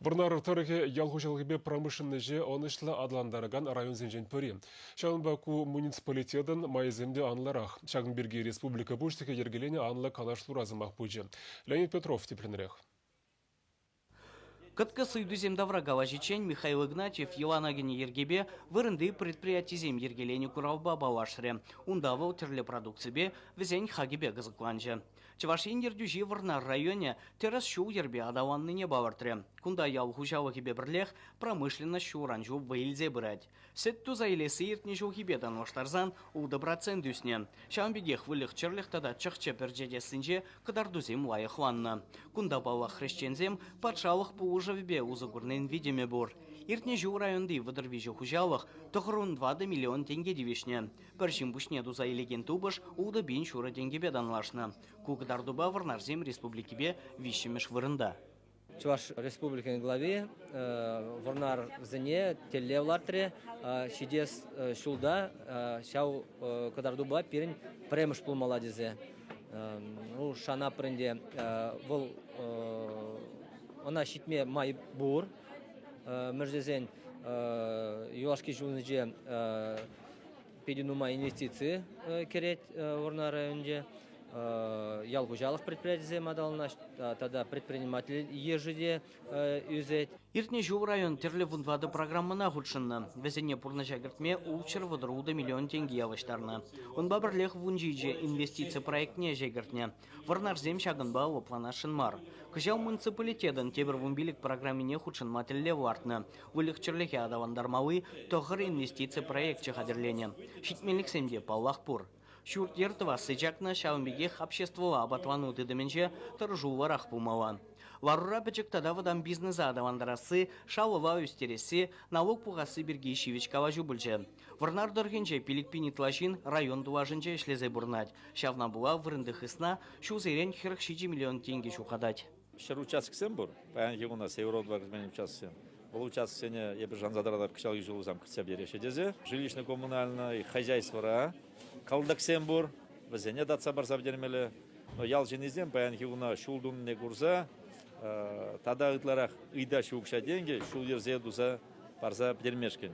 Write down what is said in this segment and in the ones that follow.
Вӑрнар тӑрӑхӗ ял хуҫалӑхӗпе промышленноҫе ӑнӑҫлӑ аталантаракан районсенчен пӗри. Ҫавӑнпа ку муниципалитетӑн майӗсем те анлӑрах. Ҫакӑн пирки республика Пуҫлӑхӗ йӗркеленӗ анлӑ канашлура сӑмах пычӗ. Леонид Петров тӗплӗнрех. Кӑткӑс ыйтусем тавра калаҫиччен Михаил Игнатьев йӑлана кӗнӗ йӗркепе вырӑнти предприятисем йӗркеленӗ куравпа паллашрӗ. Унта вӑл тӗрлӗ продукципе, вӗсен хакӗпе кӑсӑкланчӗ. Чӑваш Ен ертӳҫи Вӑрнар районӗ тӗрӗс ҫул-йӗрпе аталаннине палӑртрӗ. Кунта ял хуҫалӑхӗпе пӗрлех промышленноҫ ҫулран-ҫул вӑй илсе пырать. Сӗт туса илесси иртнӗ ҫулхипе танлаштарсан 6% ӳснӗ. Ҫавӑн пекех выльӑх-чӗрлӗх тата чӑх-чӗп ӗрчетессинче кӑтартусем лайӑхланнӑ. Кунта, паллах, хресченсем патшалӑх пулӑшӑвӗпе усӑ курнин витӗмӗ пур. Иртнӗ ҫул районти 33 хуҫалӑх 94 миллион тенке тивӗҫнӗ. Пӗр ҫын пуҫне туса илекен тупӑш 6,5 тенкӗпе танлашнӑ. Ку кӑтартупа Вӑрнарсем республикипе виҫҫӗмӗш вырӑнта. Чӑваш Республикин глави Вӑрнарсене тӗллев лартрӗ. Ҫитес ҫулта ҫав кӑтартупа пирӗн пӗрремӗш пулмалла тесе. Ну, шанатпӑр ӗнтӗ, вӑл ӑна ҫитме май пур. Мӗншӗн тесен юлашки ҫулсенче питӗ нумай инвестици кӗрет Вӑрнар районӗнче. Ял хуҫалӑх предприятийӗсем аталанаҫҫӗ тата предприниматель йышӗ те ӳсет. Иртнӗ ҫул район тӗрлӗ вунтӑватӑ программӑна хутшӑннӑ. Вӗсене пурнӑҫа кӗртме 636 миллион тенкӗ явӑҫтарнӑ. Унпа пӗрлех 17 инвестици проектне ӗҫе кӗртнӗ. Вӑрнарсем ҫакӑнпа лӑпланасшӑн мар. Кӑҫал муниципалитетӑн тепӗр 15 программине хутшӑнма тӗллев лартнӑ. Выльӑх-чӗрлӗхе аталантармалли тӑхӑр инвестици проекчӗ хатӗрленӗ. Ҫитменлӗхсем те, паллах, пур. Ҫурт-йӗр тӑвасси чакнӑ, ҫавӑн пекех обществӑлла апатлану тытӑмӗнче тӑрӑшуллӑрах пулмалла. Ларура пӗчӗк тата вӑтам бизнеса аталантарасси, шалӑва ӳстересси, налук пухасси пирки ҫивӗч калаҫу пулчӗ. Вӑрнар тӑрӑхӗнче 5 000 ытла ҫын район тулашӗнче ӗҫлесе пурӑнать. Ҫавна пула вырӑнти хысна ҫулсерен 47 миллион тенкӗ ҫухатать. Ҫӗр участоксем пур. Паянхи куна Северодва кӗтмен участоксем. Вӑл участоксене эпир шанса тӑратӑп кӑҫалхи ҫулсем кӗтсе пӗтереҫҫӗ тесе. Жилищно-коммунальнӑй хозяйствӑра кӑлтӑксем пур. Вӗсене татса парса пӗтермелле. Но ял ҫыннисем паянхи куна ҫул тунине курса тата ытларах ыйтаҫҫӗ укҫа-тенкӗ ҫул-йӗрсе туса парса пӗтермешкӗн.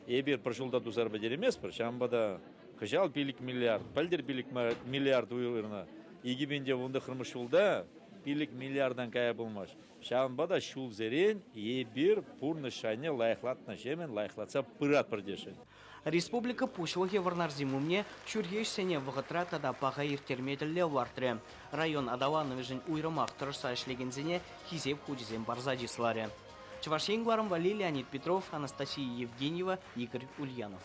Эпир пӗр ҫулта туса пӗтерейместпӗр, ҫавӑнпа та кӑҫал 5 миллиард, пӗлтӗр 5 миллиард уйӑрнӑ. 2019 ҫулта 5 миллиардан кая пулмасть. Ҫавӑнпа та ҫулсерен эпир пурнӑҫ шайне лайӑхлатнӑ ҫемӗн лайӑхлатса пыратпӑр тесшӗн. Республика Пуҫлӑхӗ Вӑрнарсем умне ҫурхи ӗҫсене вӑхӑтра тата паха ирттерме тӗллев лартрӗ. Район аталанӑвӗшӗн уйрӑмах тӑрӑшса ӗҫлекенсене Хисеп хучӗсем парса чысларӗ. Чӑваш Ен кӑларӑм валли Леонид Петров, Анастасия Евгеньева, Игорь Ульянов.